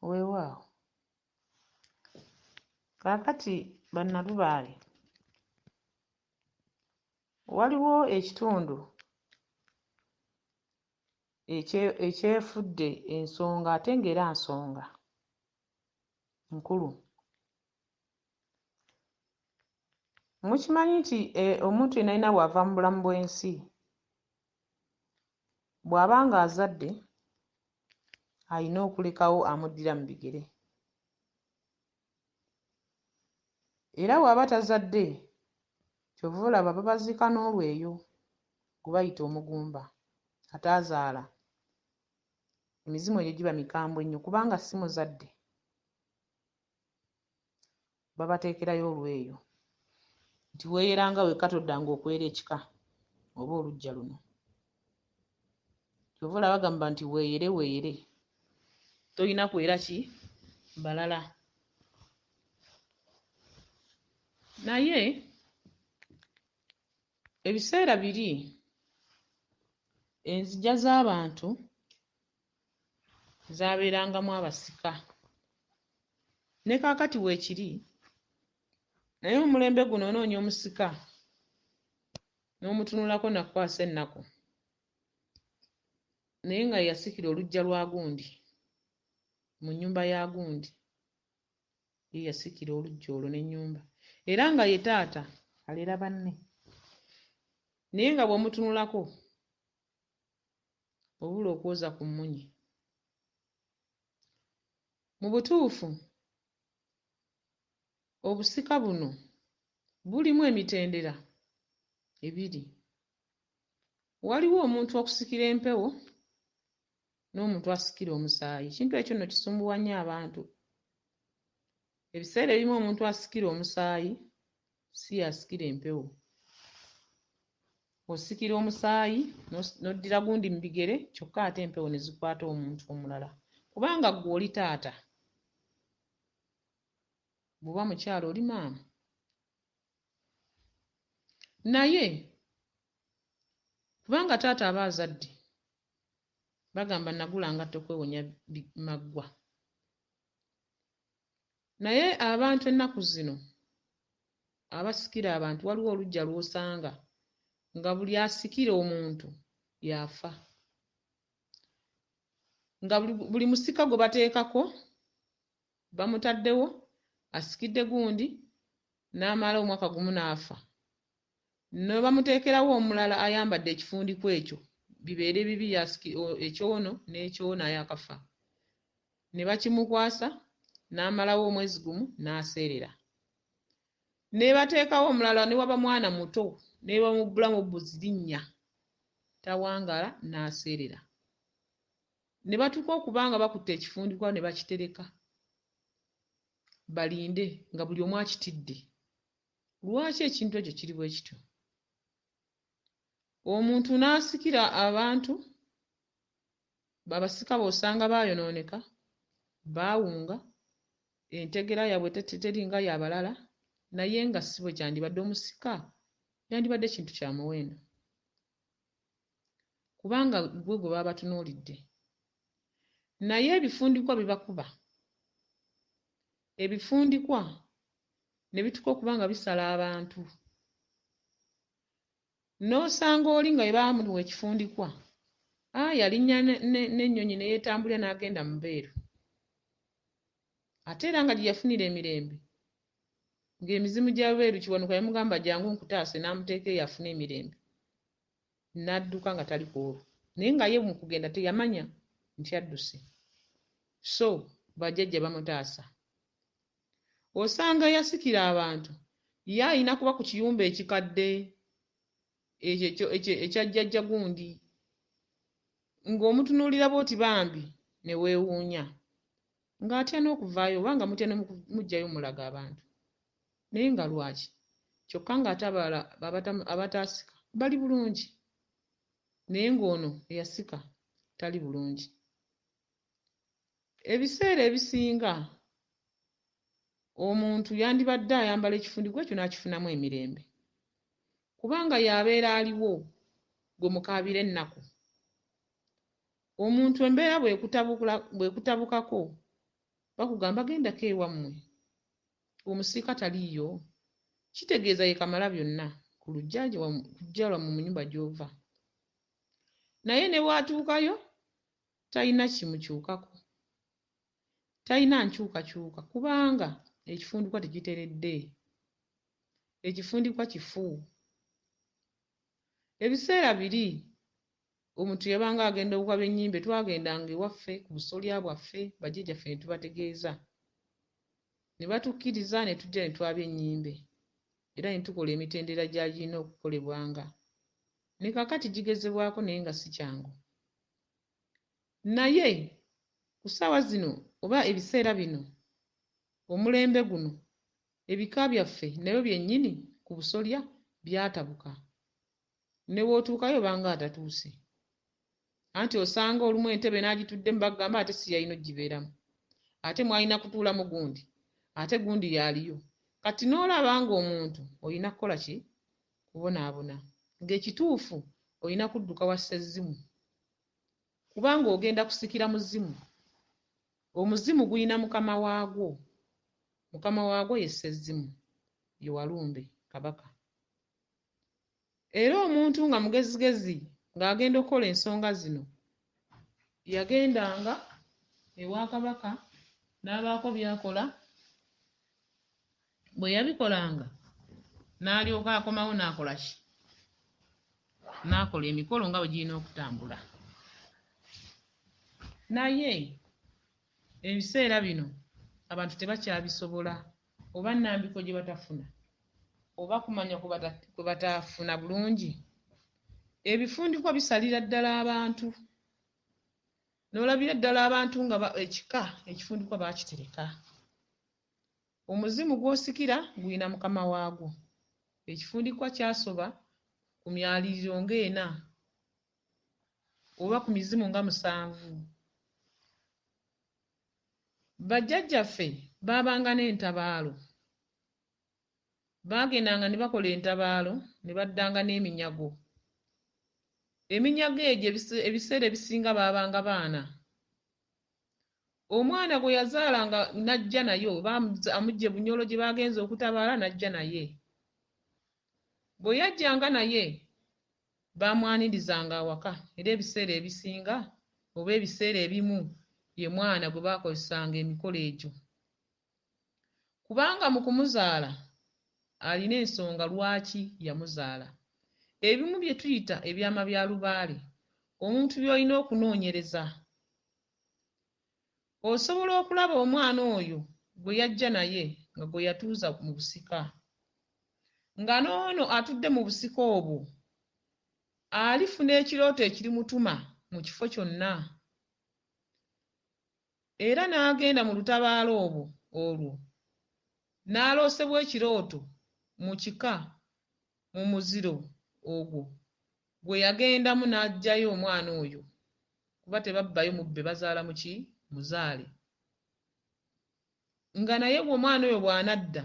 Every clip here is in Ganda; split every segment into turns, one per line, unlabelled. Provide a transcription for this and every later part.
Weewaawo. Kaakati bannalubaale, waliwo ekitundu ekyefudde ensonga ate ng'era nsonga nkulu. Mukimanyi nti omuntu yenna yenna bw'ava mu bulamu bw'ensi, bw'aba ng'azadde alina okulekawo amuddira mu bigere. Era bw'aba tazadde, ky'ova olaba babaziika n'olweyo gwe bayita omugumba ataazaala. Emizimu egyo giba mikambwe nnyo kubanga si muzadde. Babateekerayo olweyo nti weeyeranga wekka toddanga okwera ekika oba oluggya luno. Ky'ova olaba bagamba nti weeyere weeyere, tolina kwera ki balala. Naye ebiseera biri enzigya z'abantu zaabeerangamu abasika. Ne kaakati weekiri, naye omulembe guno onoonya omusika n'omutunulako n'akukwasa ennaku, naye nga ye yasikira oluggya lwa gundi mu nnyumba ya gundi, ye yasikira oluggya olwo n'ennyumba, era nga ye taata alera banne, naye nga bw'omutunulako obula okwoza ku mmunye. Mu butuufu obusika buno bulimu emitendera ebiri. Waliwo omuntu okusikira empewo n'omuntu asikira omusaayi. Ekintu ekyo nno kisumbuwa nnyo abantu. Ebiseera ebimu omuntu asikira omusaayi si y'asikira empewo. Osikira omusaayi n'oddira gundi mu bigere kyokka ate empewo ne zikwata omuntu omulala. Kubanga ggwe oli taata, bw'oba mukyala oli maama. Naye kubanga taata aba azadde, bagamba nagula ngatto kwewonya maggwa. Naye abantu ennaku zino abasikira abantu waliwo oluggya lw'osanga nga buli asikira omuntu y'afa. Nga buli musika gwe bateekako bamutaddewo asikidde gundi n'amala omwaka gumu n'afa. Ne bamuteekerawo omulala ayambadde ekifundikwa ekyo bibeere bibi ekyono n'ekyono ayakafa. Ne bakimukwasa n'amalawo omwezi gumu n'aseerera. Ne bateekawo omulala ne waba mwana muto ne bamubbulamu obbuzi linnya tawangaala n'aseerera. Ne batuuka okuba nga bakutte ekifundikwa ne bakitereka balinde nga buli omu akitidde. Lwaki ekintu ekyo kiri bwe kityo? Omuntu n'asikira abantu, abasika b'osanga baayonooneka, baawunga, entegera yaabwe teri nga y'abalala, naye nga si bwe kyandibadde. Omusika yandibadde kintu kya muwendo kubanga ggwe gwe baba batunuulidde. Naye ebifundikwa bibakuba. Ebifundikwa ne bituuka okuba nga bisala abantu. N'osanga oli nga bwe baamuwa ekifundikwa, yalinnya n'ennyonyi ne yeetambulira n'agenda mu beeru. Ate era nga gye yafunira emirembe, ng'emizimu gya beeru Kiwanuka yamugamba jangu nkutaase n'amuteeka eyo afune emirembe. N'adduka nga tali ku olwo. Naye nga ye mu kugenda teyamanya nti adduse. So bajjajja bamutaasa. Osanga eyasikira abantu ye alina kuba ku kiyumba ekikadde ekyo ekya jjajja gundi ng'omutunuulira bw'oti bambi ne weewuunya ng'atya n'okuvaayo oba nga mutya ne muggyayo mulaga abantu. Naye nga lwaki? Kyokka ng'ate abalala abataasika bali bulungi, naye ng'ono eyasika tali bulungi. Ebiseera ebisinga omuntu yandibadde ayambala ekifundikwa ekyo n'akifunamu emirembe kubanga y'abeera aliwo gwe mukaabira ennaku. Omuntu embeera bw'ekutabukako Bakugamba gendako ewammwe, omusika taliiyo. Kitegeeza ye kamala byonna ku luggya lwammwe mu nnyumba gy'ova. Naye ne bw'atuukayo talina kimukyukako, talina nkyukakyuka kubanga ekifundikwa tekiteredde, ekifundikwa kifu. Ebiseera biri omuntu yabanga agenda okwabya ennyimbe, twagendanga ewaffe ku busolya bwaffe, bajjajjaffe ne tubategeeza, ne batukkiriza ne tujja ne twabya ennyimbe era ne tukola emitendera gyagirina okukolebwanga. Ne kaakati gigezebwako naye nga si kyangu. Naye ku ssaawa zino oba ebiseera bino, omulembe guno, ebika byaffe nabyo byennyini ku busolya byatabuka. Ne bw'otuukayo obanga atatuuse. Anti osanga olumu entebe n'agituddemu bagamba ate si yalina ogibeeramu, ate mwalina kutuulamu gundi, ate gundi y'aliyo. Kati n'olaba ng'omuntu olina kukola ki? Kubonaabona. Ng'ekituufu olina kudduka wa ssezimu, kubanga ogenda kusikira muzimu. Omuzimu gulina mukama waagwo. Mukama waagwo ye ssezimu, ye Walumbe Kabaka. Era omuntu nga mugezigezi ng'agenda okukola ensonga zino, yagendanga ewa Kabaka n'abaako by'akola. Bwe yabikolanga n'alyoka akomawo n'akola ki? N'akola emikolo nga bwe girina okutambula. Naye ebiseera bino abantu tebakyabisobola, oba nnambiko gye batafuna, oba kumanya kwe batafuna bulungi. Ebifundikwa bisalira ddala abantu, n'olabira ddala abantu nga ekika ekifundikwa baakitereka. Omuzimu gw'osikira gulina mukama waagwo. Ekifundikwa kyasoba ku myaliriro ng'ena oba ku mizimu nga 7. Bajjajjaffe baabanga n'entabaalo. Baagendanga ne bakola entabaalo ne baddanga n'eminyago. Eminyago egyo ebiseera ebisinga baabanga baana. Omwana gwe yazaalanga n'ajja naye, oba amuggye Bunyoro gye baagenze okutabaala n'ajja naye. Bwe yajjanga naye baamwanirizanga awaka, era ebiseera ebisinga oba ebiseera ebimu ye mwana gwe baakozesanga emikolo egyo. Kubanga mu kumuzaala alina ensonga lwaki yamuzaala. Ebimu bye tuyita ebyama bya lubaale, omuntu by'olina okunoonyereza. Osobola okulaba omwana oyo gwe yajja naye nga gwe yatuuza mu busika, nga n'ono atudde mu busika obwo alifuna ekirooto ekirimutuma mu kifo kyonna, era n'agenda mu lutabaalo obwo olwo n'aloosebwa ekirooto mu kika mu muziro ogwo gwe yagendamu n'aggyayo omwana oyo, kuba tebabbayo mubbe, bazaala mu ki? Muzaale. Nga naye omwana oyo bw'anadda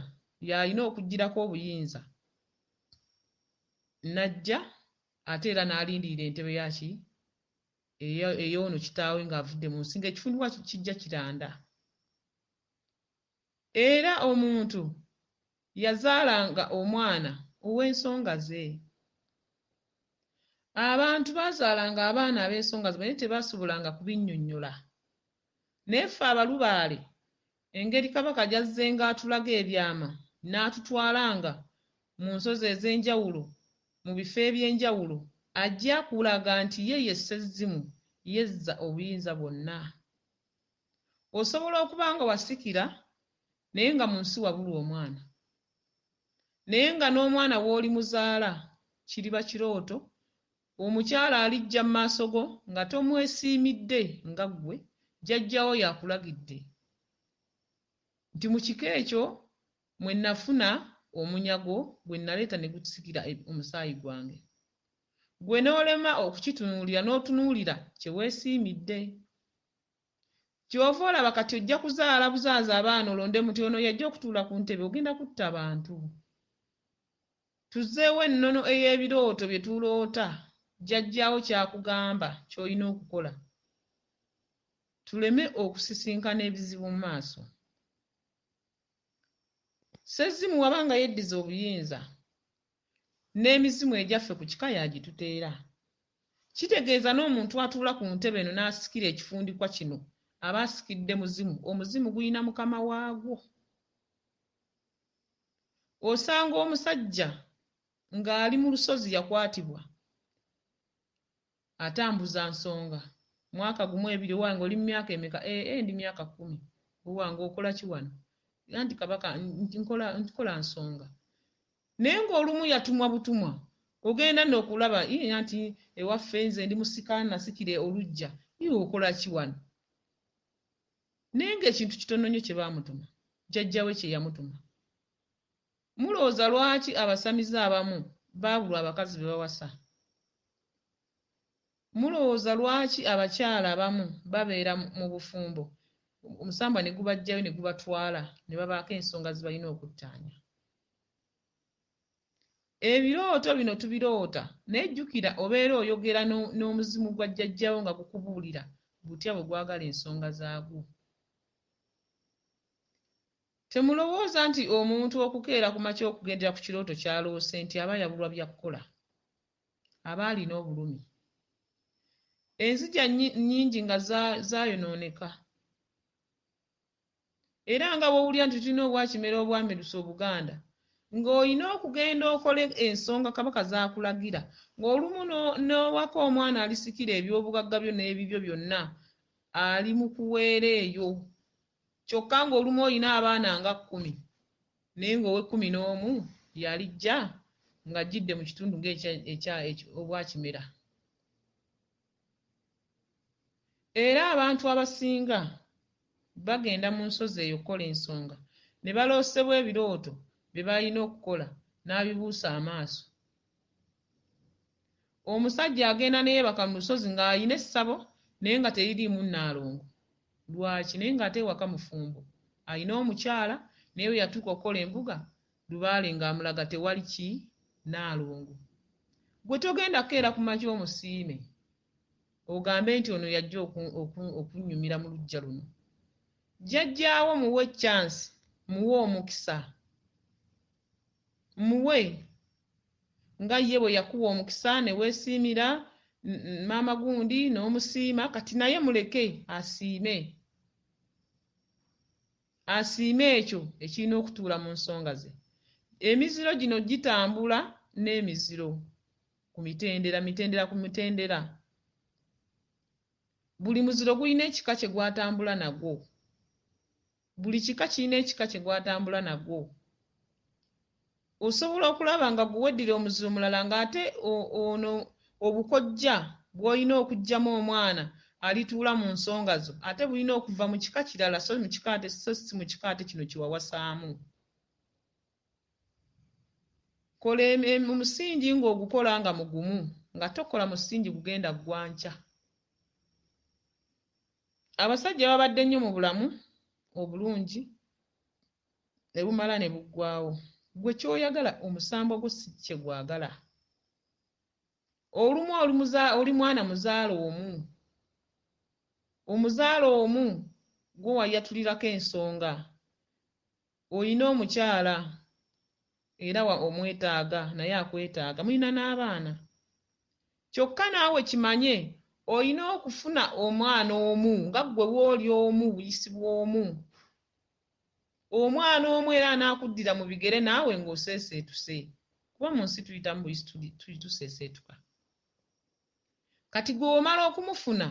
y'alina okuggyirako obuyinza, n'ajja ate era n'alindirira entebe ya ki? Ey'ono kitaawe ng'avudde mu nsi, ng'ekifundikwa kijja kiranda. Era omuntu yazaalanga omwana ow'ensonga ze. Abantu baazaalanga abaana ab'ensonga ze naye tebasobolanga kubinnyonnyola. Naye ffe abalubaale engeri Kabaka gy'azzenga atulaga ebyama n'atutwalanga mu nsozi ez'enjawulo, mu bifo eby'enjawulo, ajja kulaga nti ye ye ssezimu, yezza obuyinza bwonna. Osobola okuba nga wasikira naye nga mu nsi wabulwa omwana, naye nga n'omwana w'oli muzaala kiriba kirooto, omukyala alijja mu maaso go nga tomwesiimidde nga ggwe, jjajjaawo yakulagidde nti mu kika ekyo mwe nafuna omunyago gwe naleeta ne gusikira omusaayi gwange. Gwe n'olema okukitunuulira n'otunuulira kye weesiimidde. Ky'ova olaba kati ojja kuzaala buzaaza abaana olonde muti ono yajja okutuula ku ntebe, ogenda kutta abantu. Tuzzeewo ennono ey'ebirooto bye tuloota, jjajjaawo ky'akugamba ky'olina okukola. Tuleme okusisinkana ebizibu mu maaso. Ssezimu wabanga yeddiza obuyinza n'emizimu egyaffe ku kika yagituteera. Kitegeeza n'omuntu atuula ku ntebe eno n'asikira ekifundikwa kino aba asikidde muzimu, omuzimu gulina mukama waagwo. Osanga omusajja ng'ali mu lusozi yakwatibwa atambuza nsonga mwaka gumu ebiri, owange oli mu myaka emeka? Ndi myaka 10. Owange okola ki wano? Anti kabaka nkola nsonga. Naye ng'olumu yatumwa butumwa, ogenda nno okulaba anti ewaffe nze ndi musika nasikire oluggya, iwe okola ki wano? Naye ng'ekintu kitono nnyo kye baamutuma, jjajja we kye yamutuma. Mulowooza lwaki abasamize abamu baabulwa abakazi be bawasa? Mulowooza lwaki abakyala abamu babeera mu bufumbo omusambwa ne gubaggyayo ne gubatwala ne babaako ensonga ze balina okuttaanya? Ebirooto bino tubiroota, naye jjukira obeera oyogera n'omuzimu gwa jjajjaawo nga gukubuulira butya bwe gwagala ensonga zaagwo. Temulowooza nti omuntu okukeera ku makya okugendera ku kirooto ky'aloose nti aba yabulwa bya kukola, aba alina obulumi. Enzigya nnyingi nga zaayonooneka. Era nga bw'owulira nti tulina obwakimera obwamerusa Obuganda, ng'olina okugenda okole ensonga kabaka z'akulagira, ng'olumu n'owaka omwana alisikira ebyobugagga byo n'ebibyo byonna ali mu kuweera eyo. Kyokka ng'olumu olina abaana nga 10, naye ng'ow'ekkumi n'omu yalijja ng'ajjidde mu kitundu ng'ekya obwakimera. Era abantu abasinga bagenda mu nsozi eyo okukola ensonga ne baloosebwa ebirooto bye balina okukola n'abibuusa amaaso. Omusajja agenda ne yeebaka mu lusozi ng'alina essabo naye nga teririimu nnaalongo. Lwaki? Naye ng'ate ewaka mufumbo, alina omukyala, naye bwe yatuuka okukola embuga lubaale ng'amulaga tewali ki nnaalongo. Gwe togenda kukeera ku makya omusiime ogambe nti ono yajja okunnyumira mu luggya luno. Jjajjaawo muwe chance, muwe omukisa, muwe nga ye bwe yakuwa omukisa ne weesiimira maama gundi n'omusiima, kati naye muleke asiime, asiime ekyo ekirina okutuula mu nsonga ze. Emiziro gino gitambula n'emiziro ku mitendera, mitendera ku mitendera. Buli muziro gulina ekika kye gwatambula nagwo. Buli kika kirina ekika kye gwatambula nagwo. Osobola okulaba nga gwe weddira omuziro mulala ng'ate ono obukojja bw'olina okuggyamu omwana alituula mu nsonga zo ate bulina okuva mu kika kirala so mu kika ate so si mu kika ate kino kye wawasaamu. Kola omusingi ng'ogukola nga mugumu, nga tokola musingi gugenda ggwankya. Abasajja babadde nnyo mu bulamu obulungi ne bumala ne buggwaawo. Gwe ky'oyagala omusambwa gwo si kye gwagala. Olumu oli mwana muzaala omu, omuzaala omu gwe wayatulirako ensonga, olina omukyala era omwetaaga naye akwetaaga, mulina n'abaana. Kyokka naawe kimanye olina okufuna omwana omu nga ggwe w'oli omu buyisibwa omu. Omwana omu era anaakuddira mu bigere naawe ng'oseeseetuse, kuba mu nsi tuyitamu buyisi tuseeseetuka. Kati gwe omala okumufuna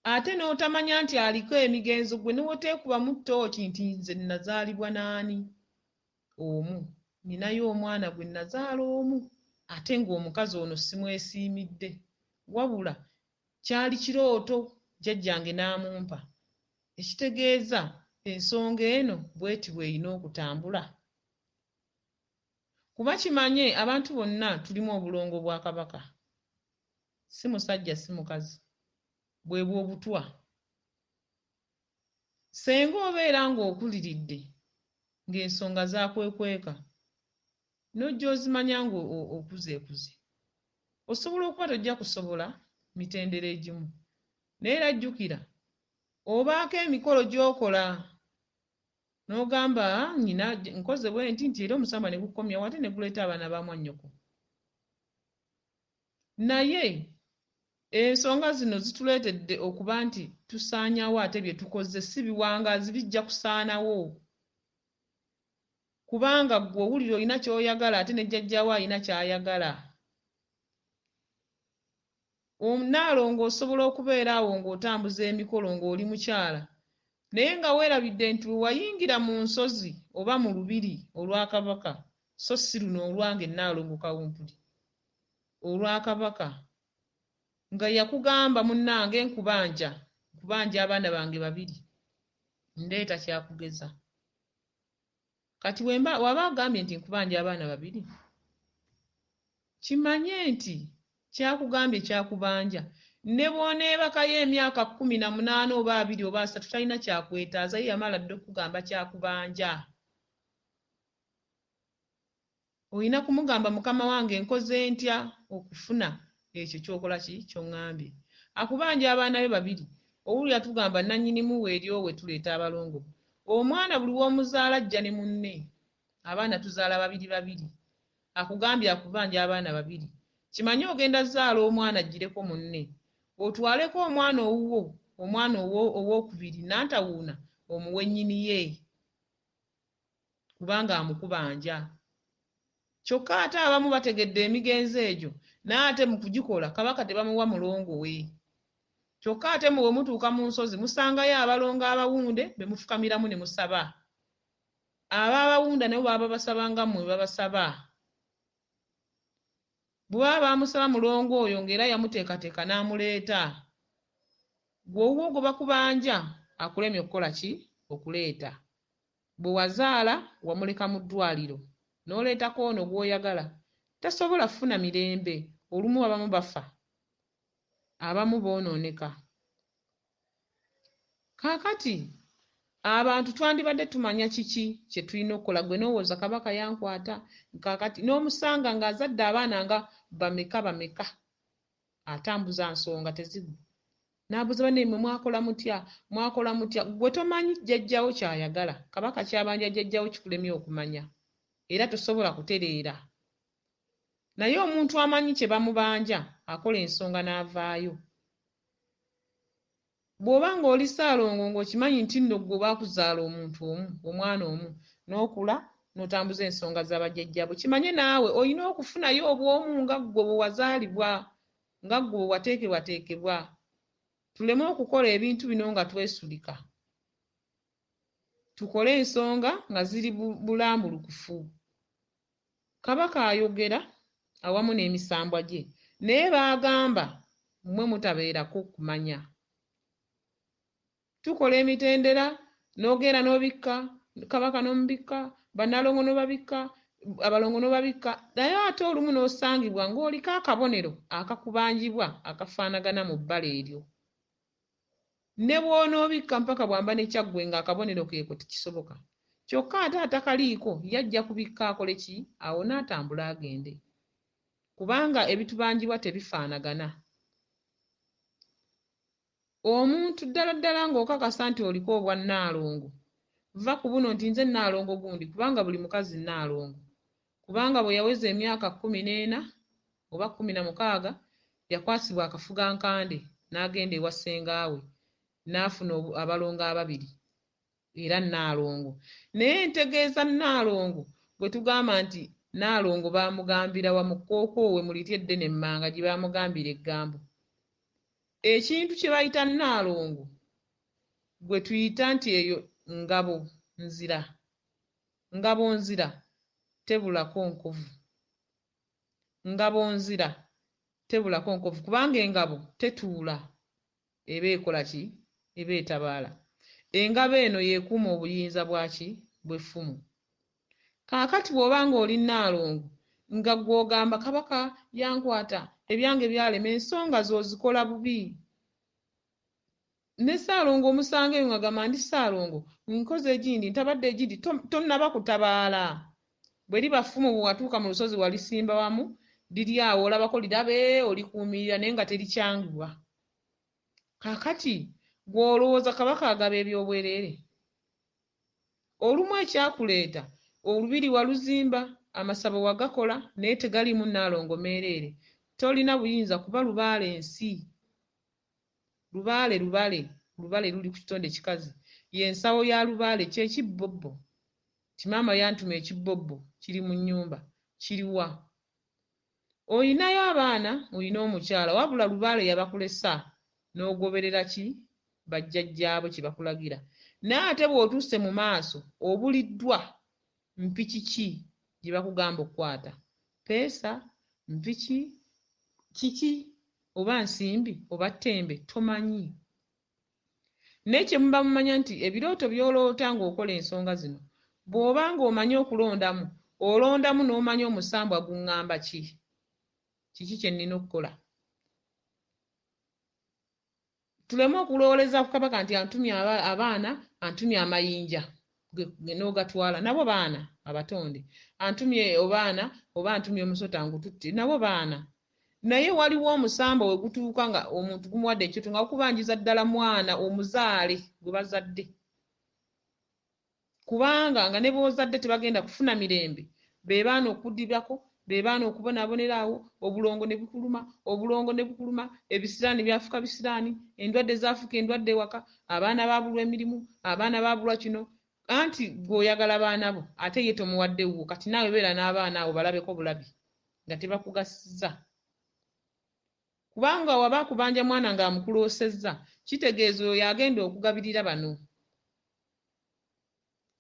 ate n'otamanya nti aliko emigenzo gwe ne w'oteekubamu ttooki nti nze nazaalibwa n'ani omu, nninayo omwana gwe nazaala omu ate ng'omukazi ono simwesiimidde, wabula kyali kirooto jjajjange n'amumpa. Ekitegeeza ensonga eno bw'eti bw'erina okutambula. Kuba kimanye abantu bonna tulimu obulongo bwa kabaka, si musajja si mukazi, bwe bw'obutwa. Ssenga obeera ng'okuliridde ng'ensonga zaakwekweka n'ojja ozimanya ng'okuzeekuze. Osobola okuba tojja kusobola mitendera egimu, naye era jjukira Obaako emikolo gy'okola n'ogamba nnyina nkoze bwe nti nti era omusambwa ne gukukomyawo ate ne guleeta abaana ba mwannyoko. Naye ensonga zino zituleetedde okuba nti tusaanyawo ate bye tukoze si biwangaazi bijja kusaanawo. Kubanga ggwe owulira olina ky'oyagala ate ne jjajjaawo alina ky'ayagala. Nnaalongo osobola okubeera awo ng'otambuza emikolo ng'oli mukyala naye nga weerabidde nti bwe wayingira mu nsozi oba mu lubiri olwa Kabaka, so si luno olwange Nnaalongo Kawumpuli, olwa Kabaka, nga yakugamba munnange nkubanja, nkubanja abaana bange babiri, ndeeta kyakugeza. Kati waba agambye nti nkubanja abaana babiri, kimanye nti kyakugambye kyakubanja. Ne bw'oneebakayo emyaka 18 oba 20 oba 30 talina kyakwetaaza, ye yamala dda okukugamba kyakubanja. Olina kumugamba mukama wange nkoze ntya okufuna ekyo ky'okola ki ky'oŋŋambye. Akubanja abaana be babiri, owulira tugamba nnannyinimu weeryowe tuleeta abalongo. Omwana buli w'omuzaala ajja ne munne. Abaana tuzaala babiri babiri. Akugambye akubanja abaana babiri. Kimanye ogenda zaala omwana aggyireko munne. Otwaleko omwana owuwo, omwana owookubiri nantawuuna omuwe nnyini ye. Kubanga amukubanja. Kyokka ate abamu bategedde emigenzo egyo naye ate mu kugikola Kabaka tebamuwa mulongo we. Kyokka ate mmwe bwe mutuuka mu nsozi musangayo abalongo abawunde be mufukamiramu ne musaba. Ababawunda nabo baba babasaba nga mmwe bwe babasaba. Bwe baba baamusaba mulongo oyo ng'era yamuteekateeka n'amuleeta. Ggwe owuwo gwe bakubanja akulemye okukola ki? Okuleeta. Bwe wazaala wamuleka mu ddwaliro n'oleetako ono gw'oyagala. Tasobola kufuna mirembe, olumu abamu bafa, abamu boonooneka. Kaakati abantu twandibadde tumanya kiki kye tulina okukola. Ggwe n'owooza Kabaka yankwata kaakati n'omusanga ng'azadde abaana nga bameka bameka atambuza nsonga teziggwa. N'abuuza banne mmwe mwakola mutya, mwakola mutya? Ggwe tomanyi jjajjawo ky'ayagala. Kabaka ky'abanja jjajjawo kikulemye okumanya era tosobola kutereera. Naye omuntu amanyi kye bamubanja akola ensonga n'avaayo. Bw'oba ng'oli Ssaalongo ng'okimanyi nti nno ggwe baakuzaala omuntu omu, omwana omu, n'okula n'otambuza ensonga za bajjajjaabo, kimanye naawe olina okufunayo obw'omu nga ggwe bwe wazaalibwa, nga ggwe bwe wateekebwateekebwa. Tuleme okukola ebintu bino nga twesulika. Tukole ensonga nga ziri bulambulukufu. Kabaka ayogera awamu n'emisambwa gye, naye baagamba mmwe mutabeerako kumanya. Tukola emitendera n'ogenda n'obikka, Kabaka n'omubikka, bannalongo n'obabikka, abalongo n'obabikka, naye ate olumu n'osangibwa ng'oliko akabonero akakubanjibwa akafaanagana mu bbala eryo. Ne bw'onoobikka mpaka bw'amba ne Kyaggwe ng'akabonero keeko tekisoboka. Kyokka ate atakaliiko yajja kubikka akole ki? Awone atambule agende. Kubanga ebitubanjibwa tebifaanagana. Omuntu ddala ddala ng'okakasa nti oliko obwa Nnaalongo, vva ku buno nti nze Nnaalongo gundi kubanga buli mukazi Nnaalongo. Kubanga bwe yaweza emyaka 14 oba 16 yakwasibwa akafugankande n'agenda ewa ssengaawe n'afuna abalongo ababiri era Nnaalongo. Naye ntegeeza Nnaalongo bwe tugamba nti Nnaalongo baamugambira wa mu kkookoowe mu liti eddene emmanga gye baamugambira eggambo. Ekintu kye bayita Nnaalongo gwe tuyita nti eyo ngabo nzira. Ngabo nzira tebulako nkovu. Ngabo nzira tebulako nkovu kubanga engabo tetuula eba ekola ki? Eba etabaala. Engabo eno y'ekuuma obuyinza bwaki? Bw'effumu. Kaakati bw'oba ng'oli Nnaalongo nga ggwe ogamba Kabaka yankwata ebyange byalema ensonga zo ozikola bubi. Ne Ssaalongo omusanga eyo ng'agamba ndi Ssaalongo nkoze egindi ntabadde egindi tonnaba kutabaala. Bwe liba ffumu bwe watuuka mu lusozi walisimba wamu liri awo olabako lirabe olikuumirira naye nga terikyanguwa. Kaakati Gw'olowooza Kabaka agaba ebyobwereere? Olumu ekyakuleeta olubiri waluzimba, amasabo wagakola, naye tegaliimu Nnaalongo meereere. Tolina buyinza kuba lubaale nsi. Lubaale lubale, lubale luli ku kitonde kikazi. Y'ensawo ya lubaale, kye kibbobbo. Nti maama yantuma ekibbobbo kiri mu nnyumba, kiriwa? Oyinayo abaana, oyina omukyala, wabula lubaale yabakulesa n'ogoberera ki bajjajjaabo kye bakulagira. Naye ate bw'otuuse mu maaso obuliddwa mpiki ki gye bakugamba okukwata? Peesa, mpiki, kiki oba nsimbi oba ttembe tomanyi. Naye kye muba mumanya nti ebirooto by'oloota ng'okola ensonga zino, bw'oba ng'omanyi okulondamu, olondamu n'omanya omusambwa guŋŋamba ki? Kiki kye nnina okukola? Tuleme okulowooleza ku Kabaka nti antumye abaana, antumye amayinja n'ogatwala, nabo baana abatonde. Antumye obaana oba antumye omusota ngututte, nabo baana. Naye waliwo omusambwa we gutuuka nga omuntu gumuwadde ekyoto nga gukubanjiza ddala mwana omuzaale gwe bazadde. Kubanga nga ne b'ozadde tebagenda kufuna mirembe, be baana okuddibwako, be baana okubonaabonera awo, obulongo ne bukuluma, obulongo ne bukuluma, ebisiraani byafuuka bisiraani, endwadde zaafuuka endwadde ewaka, abaana baabulwa emirimu, abaana baabulwa kino. Anti ggwe oyagala baana bo, ate ye tomuwadde wuwo, kati naawe beera n'abaana abo balabeko bulabi nga tebakugasizza. Kubanga waba akubanja mwana ng'amukuloosezza, kitegeeza oyo y'agenda okugabirira bano.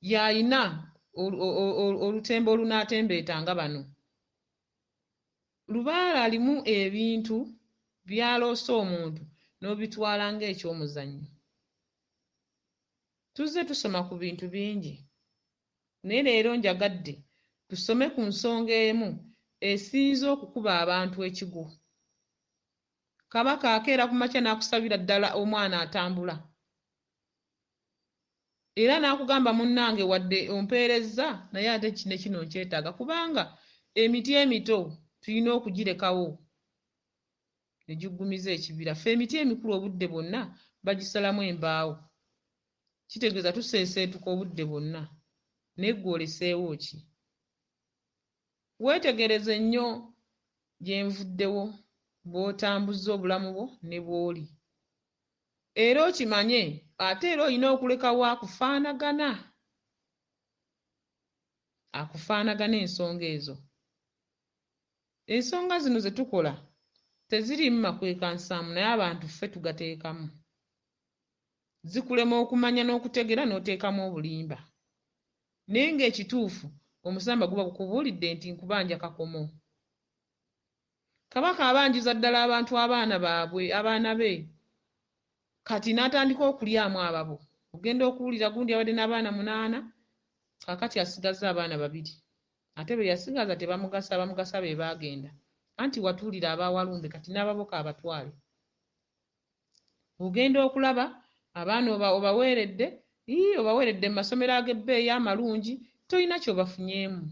Y'alina olutembo olunaatembeetanga bano. Lubaale alimu ebintu by'aloosa omuntu n'obitwala ng'ekyomuzannyo. Tuzze tusoma ku bintu bingi, naye leero njagadde tusome ku nsonga emu esinze okukuba abantu ekigwo. Kabaka akeera ku makya n'akusabira ddala omwana atambula. Era n'akugamba munnange wadde ompeerezza naye ate kino kino nkyetaaga kubanga emiti emito tulina okugirekawo ne giggumiza ekibira. Ffe emiti emikulu obudde bwonna bagisalamu embaawo. Kitegeeza tuseeseetuka obudde bwonna naye ggwe oleseewo ki? Weetegereze nnyo gye nvuddewo, bw'otambuza obulamu bwo ne bw'oli. Era okimanye ate era olina okulekawo akufaanagana, akufaanagana ensonga ezo. Ensonga zino ze tukola teziriimu makwekansaamu naye abantu ffe tugateekamu. Zikulema okumanya n'okutegeera n'oteekamu obulimba. Naye ng'ekituufu omusamba guba gukubuulidde nti nkubanja kakomo. Kabaka abanjiza ddala abantu abaana baabwe, abaana be. Kati n'atandika okulyamu ababo. Ogenda okuwulira gundi abadde n'abaana 8, kaakati asigazza abaana 2. Ate be yasigaza tebamugasa, abamugasa be baagenda. Anti watuulira abawalumbe kati n'ababo k'abatwale. Ogenda okulaba abaana obaweeredde, ii obaweeredde mu masomero ag'ebbeeyi amalungi, tolina ky'obafunyeemu.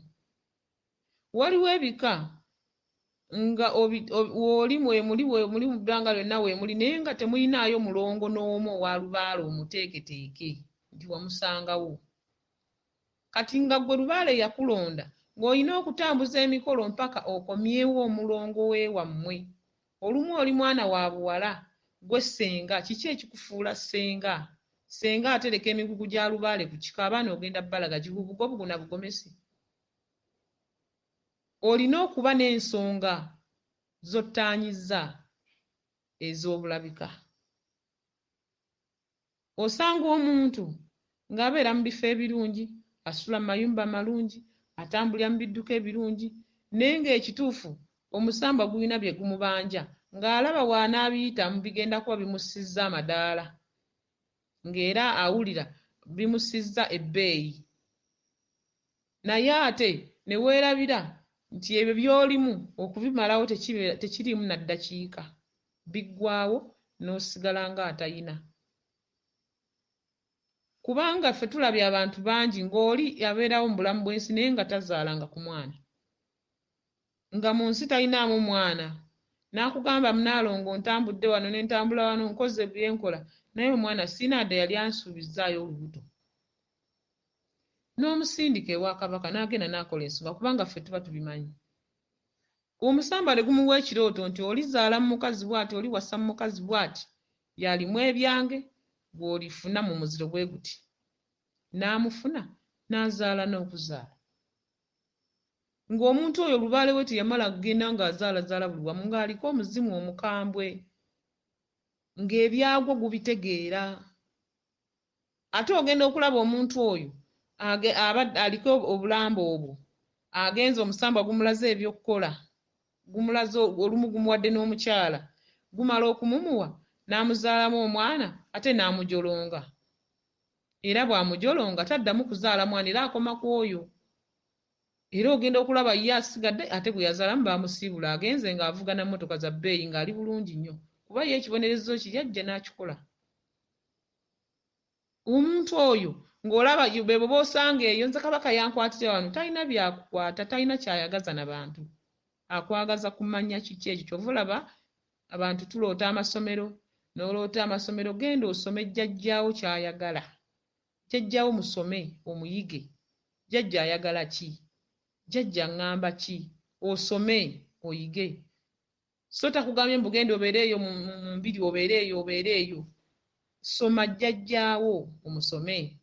Waliwo ebika nga w'oli weemuli weemuli mu bbanga lyonna weemuli naye nga temulinaayo mulongo n'omu owa lubaale omuteeketeeke nti wamusangawo. Kati nga ggwe lubaale yakulonda ng'olina okutambuza emikolo mpaka okomyewo omulongo w'ewammwe. Olumu oli mwana wa buwala, ggwe ssenga, kiki ekikufuula ssenga? Ssenga atereka emigugu gya lubaale ku kika, abaana ogenda bbalaga gibubugobugo na bugomesi. Olina okuba n'ensonga z'ottaanyizza ez'obulabika. Osanga omuntu ng'abeera mu bifo ebirungi, asula mu mayumba malungi, atambulira mu bidduka ebirungi, naye ng'ekituufu omusambwa gulina bye gumubanja ng'alaba w'anaabiyitamu bigenda kuba bimussizza amadaala, ng'era awulira bimussizza ebbeeyi. Naye ate ne weerabira nti ebyo by'olimu okubimalawo tekiriimu na ddakiika, biggwaawo n'osigala ng'atayina. Kubanga ffe tulabye abantu bangi ng'oli abeerawo mu bulamu bw'ensi naye nga tazaalanga ku mwana. Nga mu nsi talinaamu mwana. N'akugamba Nnaalongo ntambudde wano ne ntambula wano nkoze bye nkola Naye omwana sinaadde yali ansuubizzaayo olubuto. N'omusindika ewa kabaka n'agenda n'akola ensonga, kubanga ffe tuba tubimanyi. Omusamba ne gumuwa ekirooto nti olizaala mu mukazi bw'ati, oliwasa mu mukazi bw'ati, yalimu ebyange, gw'olifuna mu muziro bwe guti. N'amufuna, n'azaala n'okuzaala. Ng'omuntu oyo lubaale we teyamala kugenda ng'azaalazaala buli wamu, ng'aliko omuzimu omukambwe, ng'ebyagwo gubitegeera. Ate ogenda okulaba omuntu oyo aliko obulamba obwo, agenze omusambwa gumulaze ebyokukola, gumulaze olumu gumuwadde n'omukyala, gumala okumumuwa n'amuzaalamu omwana ate n'amujolonga. Era bw'amujolonga taddamu kuzaala mwana, era akoma ku oyo. Era ogenda okulaba ye asigadde ate gwe yazaalamu baamusiibula, agenze ng'avuga na mmotoka za bbeeyi ng'ali bulungi nnyo, kuba ye ekibonerezo kye yajja n'akikola. Omuntu oyo ng'olaba be b'osanga eyo, nze kabaka yankwatira wano, talina byakukwata, talina ky'ayagaza na bantu. Akwagaza kumanya kiki ekyo. Ky'ova olaba abantu tuloota amasomero, n'oloota amasomero, genda osome jjajjaawo ky'ayagala. Jjajjaawo musome omuyige. Jjajja ayagala ki? Jjajja aŋŋamba ki? Osome oyige. So takugambye mbu genda obeere eyo mu mbiri, obeere eyo, obeere eyo. Soma jjajjaawo omusome.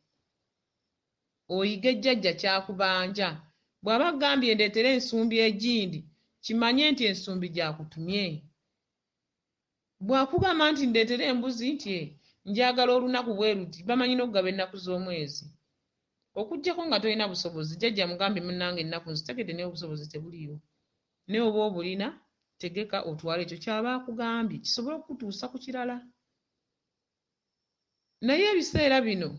Oyige jjajja ky'akubanja. Bw'aba agambye ndeetere ensumbi egindi, kimanye nti ensumbi gy'akutumye. Bw'akugamba nti ndeetere embuzi nti njagala olunaku bwe luti, bamanyi n'okugaba ennaku z'omwezi. Okuggyako nga tolina busobozi, jjajja mugambe munnange ennaku nzitegedde naye obusobozi tebuliiwo. Naye oba obulina, tegeka otwale ekyo ky'aba akugambye kisobole okukutuusa ku kirala. Naye ebiseera bino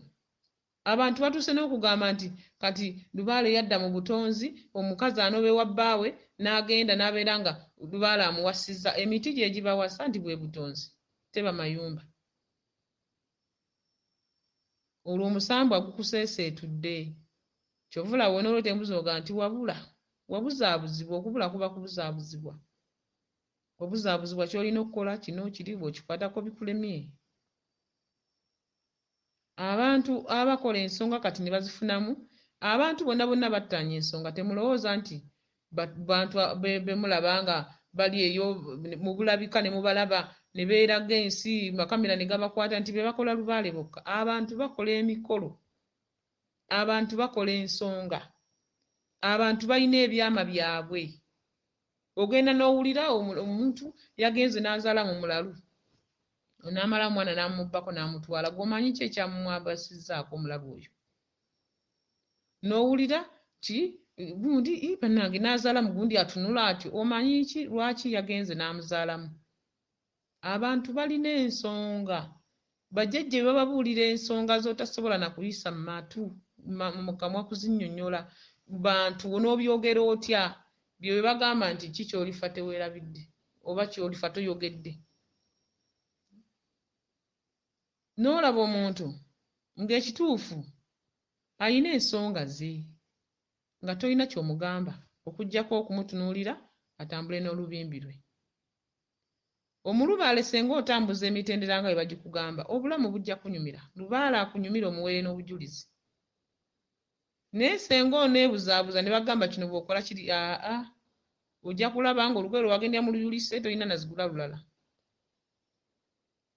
abantu batuuse n'okugamba nti kati lubaale yadda mu butonzi, omukazi anoba ewa bbaawe n'agenda n'abeera nga lubaale amuwasizza. Emiti gye gibawasa nti bwe butonzi, teba mayumba. Olwo omusambwa gukuseeseetudde. Ky'ova olaba onooloota embuzi ogamba nti wabula, wabuzaabuzibwa, okubula kuba kubuzaabuzibwa. Obuzaabuzibwa ky'olina okukola kino kiri bw'okikwatako bikulemye. Abantu abakola ensonga kati ne bazifunamu, abantu bonna bonna battaanya ensonga. Temulowooza nti bantu be mulaba nga bali eyo mu bulabika ne mubalaba ne beeraga ensi, makamera ne gabakwata nti be bakola lubaale bokka. Abantu bakola emikolo, abantu bakola ensonga, abantu balina ebyama byabwe. Ogenda n'owulira omuntu yagenze n'azaala mu mulalu, n'amala omwana n'amubbako n'amutwala, gw'omanyi ki ekyamumwabasizzaako omulalu oyo? N'owulira nti gundi bannange n'azaala mu gundi atunula atyo, omanyi ki lwaki yagenze n'amuzaalamu? Abantu balina ensonga, bajjajja be bababuulira ensonga z'otasobola na kuyisa mu matu mu kamwa kuzinnyonnyola bantu, n'obyogera otya? Bye bagamba nti ki ky'olifa teweerabidde oba ky'olifa toyogedde. N'olaba omuntu ng'ekituufu alina ensonga ze nga tolina ky'omugamba okuggyako okumutunuulira atambule n'olubimbi lwe. Omulubaale singa otambuza emitendera nga bwe bagikugamba, obulamu bujja kunyumira. Lubaale akunyumira omuweere n'obujulizi. Naye singa oneebuzaabuza ne bagamba kino bw'okola kiri aa, ojja kulaba ng'olugoye lwe wagendera mu luyulise tolina nazigula lulala.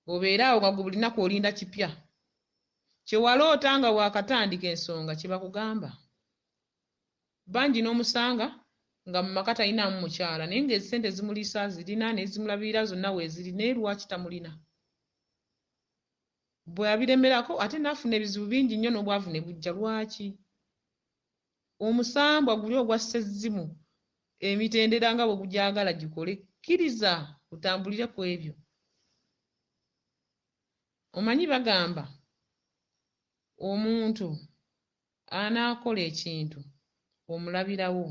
Obeere awo nga gwe buli lunaku olinda kipya. Kye waloota nga waakatandika ensonga kye bakugamba. Bangi n'omusanga nga mu maka talinaamu mukyala, naye ng'essente zimuliisa azirina n'ezimulabirira zonna weeziri, naye lwaki tamulina? Bwe abiremerako ate n'afuna ebizibu bingi nnyo n'obwavu ne bujja. Lwaki? Omusambwa guli ogwa sezzimu emitendera nga bwe gugyagala gikole, kkiriza otambulire ku ebyo. Omanyi bagamba omuntu anaakola ekintu omulabirawo.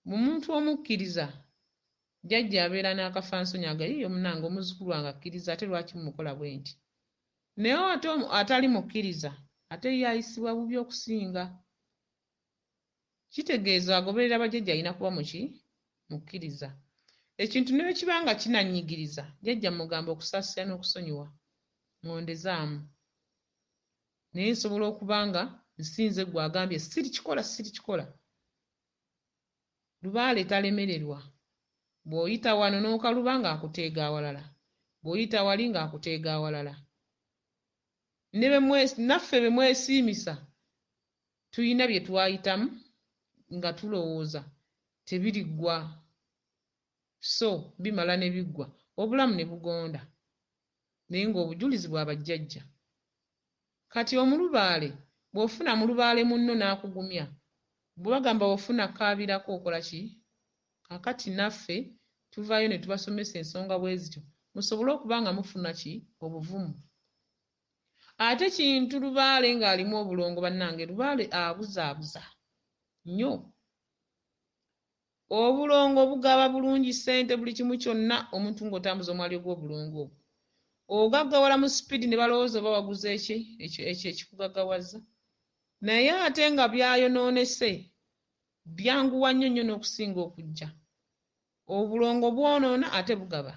Mu muntu omukkiriza jjajja abeera n'akafansonyi aga yiiyo munnange omuzzukulu wange akkiriza ate lwaki mmukola bwe nti. Naye ate atali mukkiriza ate ye ayisibwa bubi okusinga. Kitegeeza agoberera bajjajja alina kuba muki? Mukkiriza. Ekintu ne bwe kiba nga kinannyigiriza, jjajja mmugamba okusaasira n'okusonyiwa. Ŋŋondezaamu. Naye nsobola okuba nga nsinze ggwe agambye sirikikola sirikikola. Lubaale talemererwa. Bw'oyita wano n'okaluba ng'akuteega awalala. Bw'oyita wali ng'akuteega awalala. Ne naffe be mwesiimisa tulina bye twayitamu nga tulowooza tebiriggwa. So bimala ne biggwa obulamu ne bugonda naye ng'obujulizi bwa bajjajja. Kati omulubaale bw'ofuna mulubaale munno n'akugumya bwe bagamba bw'ofuna kaabirako okola ki? Kaakati naffe tuvaayo ne tubasomesa ensonga bwe zityo musobole okuba nga mufuna ki? Obuvumu. Ate Kintu lubaale ng'alimu obulongo bannange lubaale abuzaabuza nnyo. Obulongo bugaba bulungi ssente buli kimu kyonna omuntu ng'otambuza omwaliro gw'obulongo obwo. Ogaggawala mu sipiidi ne balowooza oba waguze ki ekyo ekyo ekikugaggawaza. Naye ate nga byayonoonese byanguwa nnyo nnyo n'okusinga okujja. Obulongo bwonoona ate bugaba.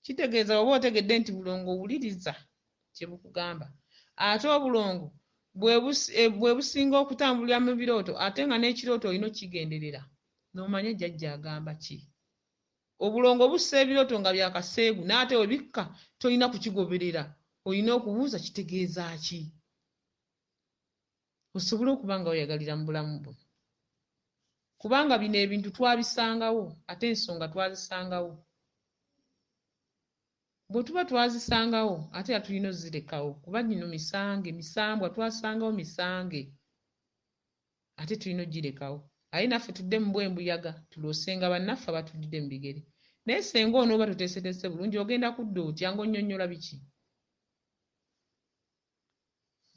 Kitegeeza bw'oba otegedde nti bulongo wuliriza kye bukugamba. Ate obulongo bwe businga okutambulira mu birooto ate nga n'ekirooto olina okukigenderera n'omanya jjajja agamba ki. Obulongo bussa ebirooto nga bya kaseegu n'ate bwe bikka tolina kukigoberera olina okubuuza kitegeeza ki osobole okuba nga weeyagalira mu bulamu buno. Kubanga bino ebintu twabisangawo ate ensonga twazisangawo. Bwe tuba twazisangawo ate era tulina ozirekawo kuba gino misange misambwa twasangawo misange ate tulina ogirekawo. Aye naffe tudde mu bw'embuyaga tuloosenga bannaffe abatudidde mu bigere. Naye ssenga onooba toteeseteese bulungi ogenda kudda otya ng'onnyonnyola biki?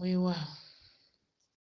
Weewaawo.